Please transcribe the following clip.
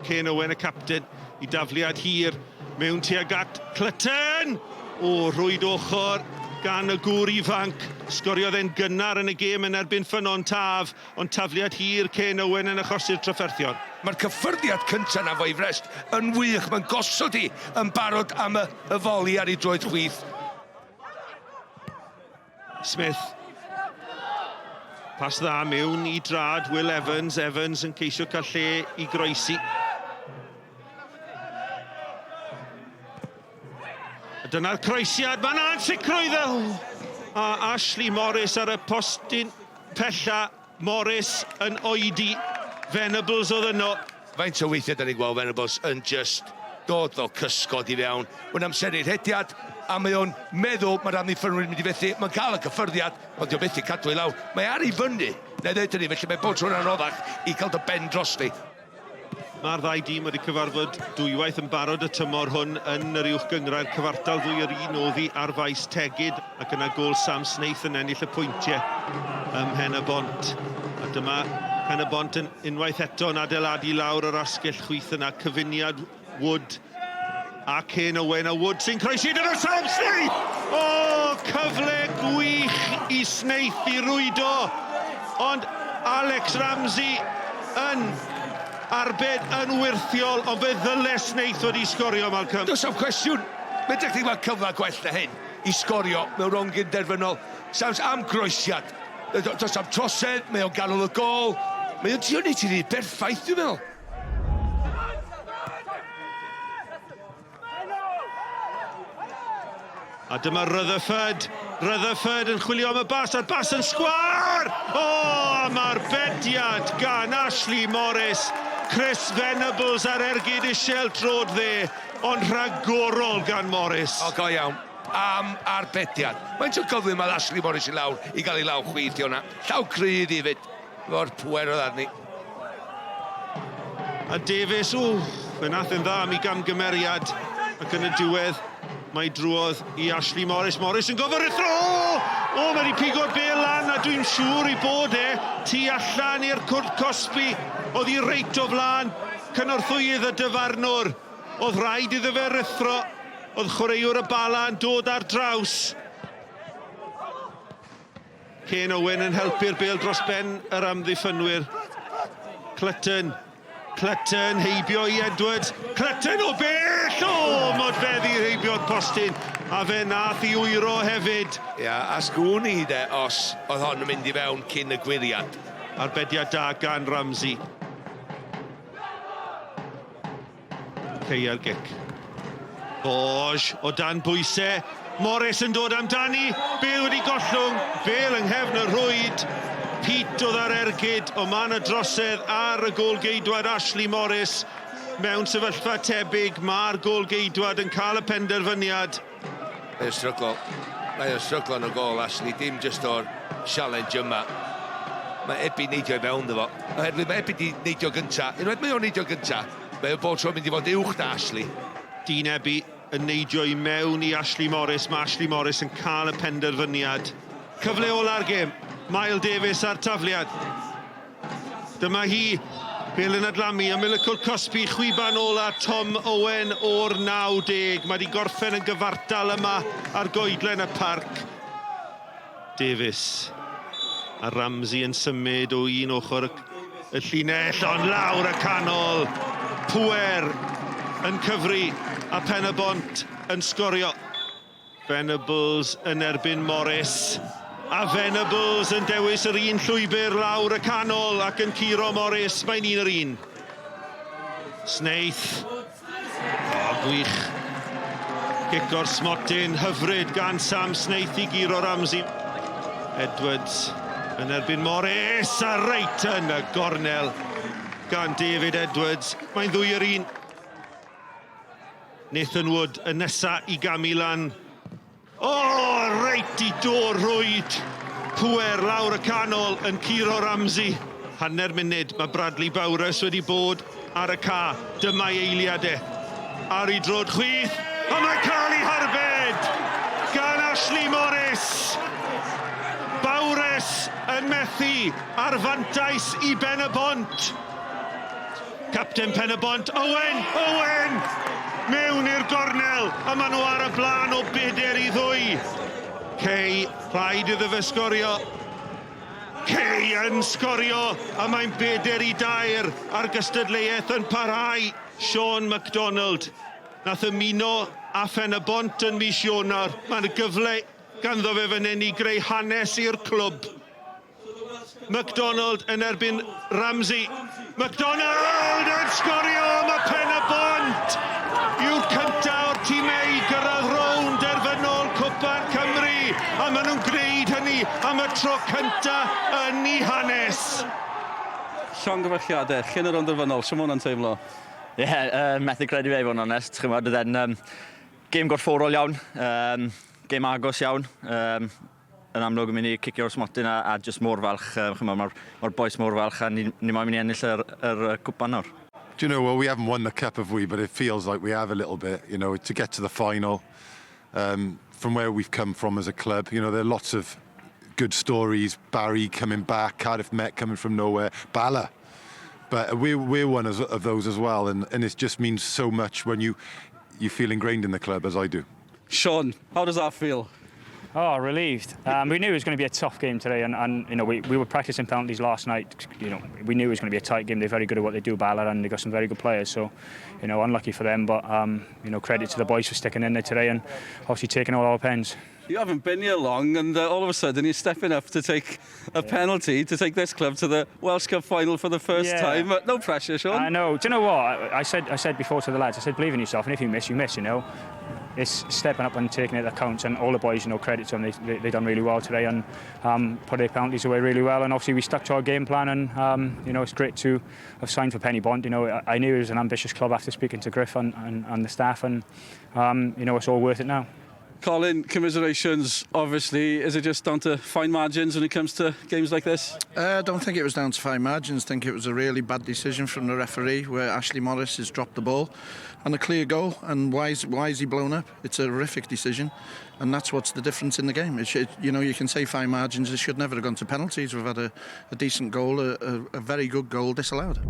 Ken Owen y capten i dafliad hir mewn tuag at Clutton! O, rhwyd ochr gan y gŵr ifanc. Sgoriodd e'n gynnar yn y gêm yn erbyn Ffynnon Taf, ond tafliad hir Ken Owen yn achosi'r trafferthion. Mae'r cyffyrddiad cyntaf 'na fo'i frest yn wych, mae'n gosod hi yn barod am y y foli ar ei droed chwith. Smith. Pas dda mewn i drad Will Evans. Evans yn ceisio cael lle i groesi. A dyna'r croesiad, mae'n ansicrwydd! A Ashley Morris ar y postyn pella. Morris yn oedi. Venables oedd yno. Faint o weithiau da ni'n gweld Venables yn just dod fel cysgod i fewn. Mae'n amseru rhediad, a mae o'n meddwl mae'r amddiffynwyr yn mynd i fethu. Mae'n cael y cyffyrddiad, ond di o methu cadw i lawr. Mae ar ei fyny, na i ddeud hynny, felly mae bob tro'n anoddach i cael dy ben drosti. Mae'r ddau dîm wedi cyfarfod dwywaith yn barod y tymor hwn yn yr Uwch Gynghrair, cyfartal ddwy yr un oddi ar faes Tegid ac yna gôl Sam Snaith yn ennill y pwyntiau ym Mhen-y-bont. A dyma Pen-y-bont yn unwaith eto yn adeiladu lawr yr asgell chwith yna, cyfuniad Wood a Kane Owen, a Wood sy'n croesi, dyna Sam Snaith! O, cyfle gwych i Snaith i rwydo, ond Alex Ramsey yn arbed yn wyrthiol, ond fe ddyle Snaith wedi sgorio, Malcolm. Does am cwestiwn, fedrech chi weld cyfle gwell na hyn i sgorio mewn rownd gyn-derfynol. Sams am groesiad, does am trosedd, mae o'n ganol y gôl, mae o'n trio neud hi'n rhy berffaith dwi'n meddwl. A dyma Rutherford. Rutherford yn chwilio am y bas, a'r bas yn sgwâr! O, oh, mae'r bediad gan Ashley Morris. Chris Venables ar ergyd isiel trod dde, ond rhagorol gan Morris. O, go iawn. Am arbediad. Faint o gyflym mae Ashley Morris i lawr i gael ei law chwith i hwnna. Llaw cryf i fyd. Efo'r pŵer oedd arni. A Davies, ww, fe nath e'n dda am ei gamgymeriad. Ac yn y diwedd, mae drwodd i Ashley Morris. Morris yn gofod rhuthro! O! O, mae wedi pigo'r bêl lan a dwi'n siŵr ei bod e tu allan i'r cwrt cosbi. Oedd hi reit o flaen cynorthwyydd y dyfarnwr. Oedd rhaid iddo fe ruthro. Oedd chwaraewr y Bala yn dod ar draws. Kane Owen yn helpu'r bêl dros ben yr amddiffynwyr. Clutton. Clutton heibio i Edwards. Clutton o bell! O, modfeddi heibio'r postyn. A fe nath i wyro hefyd. Ia, a sgwn i de os oedd hon yn mynd i fewn cyn y gwyriad. Arbediad da gan Ramsey. Cei ar gic. Borge o dan bwysau. Morris yn dod amdani. Bale wedi gollwng. Bale yng nghefn y rhwyd. Pete oedd ar ergyd, ond mae yna drosedd ar y gôl-geidwad Ashley Morris. Mewn sefyllfa tebyg, mae'r gôl-geidwad yn cael y penderfyniad. Mae o'n stryglo. Mae o'n stryglo yn y gôl, Ashley, dim jyst o'r challenge yma. Mae Ebi neidio i fewn ddo fo. Oherwydd mae Ebi di neidio gynta. Unwaith mae o'n neidio gynta, mae o bob tro'n mynd i fod uwch na Ashley. Dean Ebi yn neidio i mewn i Ashley Morris. Mae Ashley Morris yn cael y penderfyniad. Cyfle ola'r gêm. Mael Davies a'r tafliad. Dyma hi, Bale yn adlamu, ymyl y cwrt cosbi, chwiban ola Tom Owen o'r 90. Mae wedi gorffen yn gyfartal yma ar goedlen y parc. Davies a Ramsey yn symud o un ochr y llinell, ond lawr y canol. Pŵer yn cyfri a Pen-y-bont yn sgorio. Venables yn erbyn Morris. A Venables yn dewis yr un llwybr lawr y canol ac yn curo Morris. Mae'n un yr un. Snaith. O, gwych. Gic o'r smotyn hyfryd gan Sam Snaith i guro Ramsey. Edwards yn erbyn Morris a reit yn y gornel gan David Edwards. Mae'n ddwy yr un. Nathan Wood y nesa i gamu lan. O, reit i dôr rhwyd. Pŵer lawr y canol yn curo Ramsey. Hanner munud, mae Bradley Bowers wedi bod ar y ca. Dyma'i eiliad e. Ar ei droed chwith, a mae'n cael ei harbed gan Ashley Morris. Bowers yn methu ar fantais i Ben-y-bont. Capten Pen-y-bont, Owen! Owen! Mewn i'r gornel, a maen nhw ar y blaen o 4-2. Kay, rhaid iddo fe sgorio. Kay yn sgorio, a mae'n 4-3 a'r gystadleuaeth yn parhau. Sean MacDonald, nath ymuno â Phen-y-bont yn mis Ionawr. Mae'n gyfle ganddo fe fan hyn i greu hanes i'r clwb. MacDonald yn erbyn Ramsey. MacDonald yn sgorio! Mae Pen-y-bont yw'r cyntaf o'r tîmau i gyrraedd rownd derfynol Cwpan Cymru, a maen nhw'n gwneud hynny am y tro cyntaf yn eu hanes. Llongyfarchiadau, cyn y rownd derfynol, sut mae hwnna'n teimlo? Ie, yeah, methu credu fe i fod yn onest. Chymod, oedd e'n gêm gorfforol iawn, gêm agos iawn. Yn amlwg yn mynd i cicio'r smotyn a just mor falch, chymod, mae'r ma bois mor falch a ni moyn mynd i ennill yr cwpan nawr. Do you know, well, we haven't won the cup, have we? But it feels like we have a little bit, to get to the final from where we've come from as a club. There are lots of good stories. Barry coming back, Cardiff Met coming from nowhere, Bala. But we're one of those as well, and it just means so much when you feel ingrained in the club, as I do. Sean, how does that feel? Oh, relieved. We knew it was going to be a tough game today, and we were practicing penalties last night. We knew it was going to be a tight game. They're very good at what they do, Bala, and they've got some very good players. So, unlucky for them, but credit to the boys for sticking in there today and obviously taking all our pens. You haven't been here long, and all of a sudden you're stepping up to take a penalty to take this club to the Welsh Cup final for the first time. But no pressure, Sean. I know. Do you know what? I said before to the lads, I said, "Believe in yourself, and if you miss, you miss." It's stepping up and taking it that counts, and all the boys, credit to them, they done really well today and put their penalties away really well. And obviously we stuck to our game plan, and it's great to have signed for Penybont. I knew it was an ambitious club after speaking to Griff and the staff, and it's all worth it now. Colin, commiserations, obviously. Is it just down to fine margins when it comes to games like this? I don't think it was down to fine margins. I think it was a really bad decision from the referee where Ashley Morris has dropped the ball and a clear goal. And why is he blown up? It's a horrific decision. And that's what's the difference in the game. It should, you know, you can say fine margins. It should never have gone to penalties. We've had a decent goal, a very good goal disallowed.